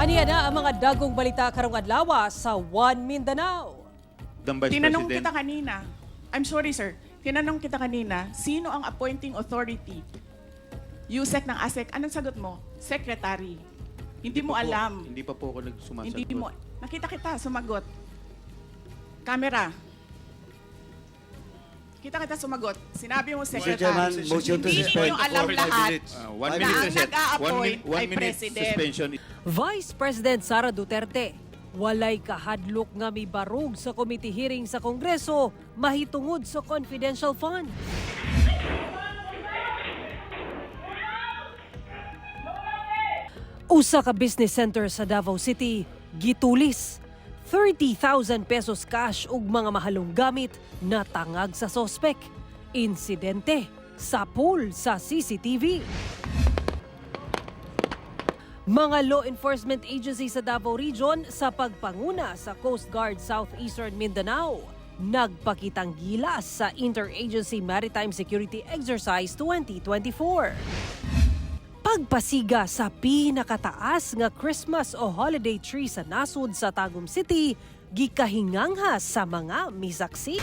Aniya na ang mga dagong balita karong adlaw sa One Mindanao. Madam Vice Tinanong President. kita kanina. I'm sorry, sir. Tinanong kita kanina, sino ang appointing authority? USEC ng ASEC. Anong sagot mo? Secretary. Hindi mo Pa po, alam. Hindi pa po ako nagsumasagot. Hindi mo. Nakita kita, sumagot. Camera. Kita kita sumagot. Sinabi mo, Mr. secretary. Chairman, motion to Hindi suspend. ninyo alam For five lahat. minutes. One Five minute, Na ang sir. One, nag-a-appoint one ay minute president. suspension. Vice President Sara Duterte, walay kahadlok nga mibarog sa committee hearing sa Kongreso mahitungod sa confidential fund. Usa ka business center sa Davao City gitulis. 30,000 pesos cash ug mga mahalong gamit na tangag sa sospek. Insidente sa pool sa CCTV. Mga law enforcement agency sa Davao Region sa pagpanguna sa Coast Guard Southeastern Mindanao nagpakitang gilas sa Interagency Maritime Security Exercise 2024. Pagpasiga sa pinakataas nga Christmas o holiday tree sa nasod sa Tagum City, gikahingangha sa mga misaksi.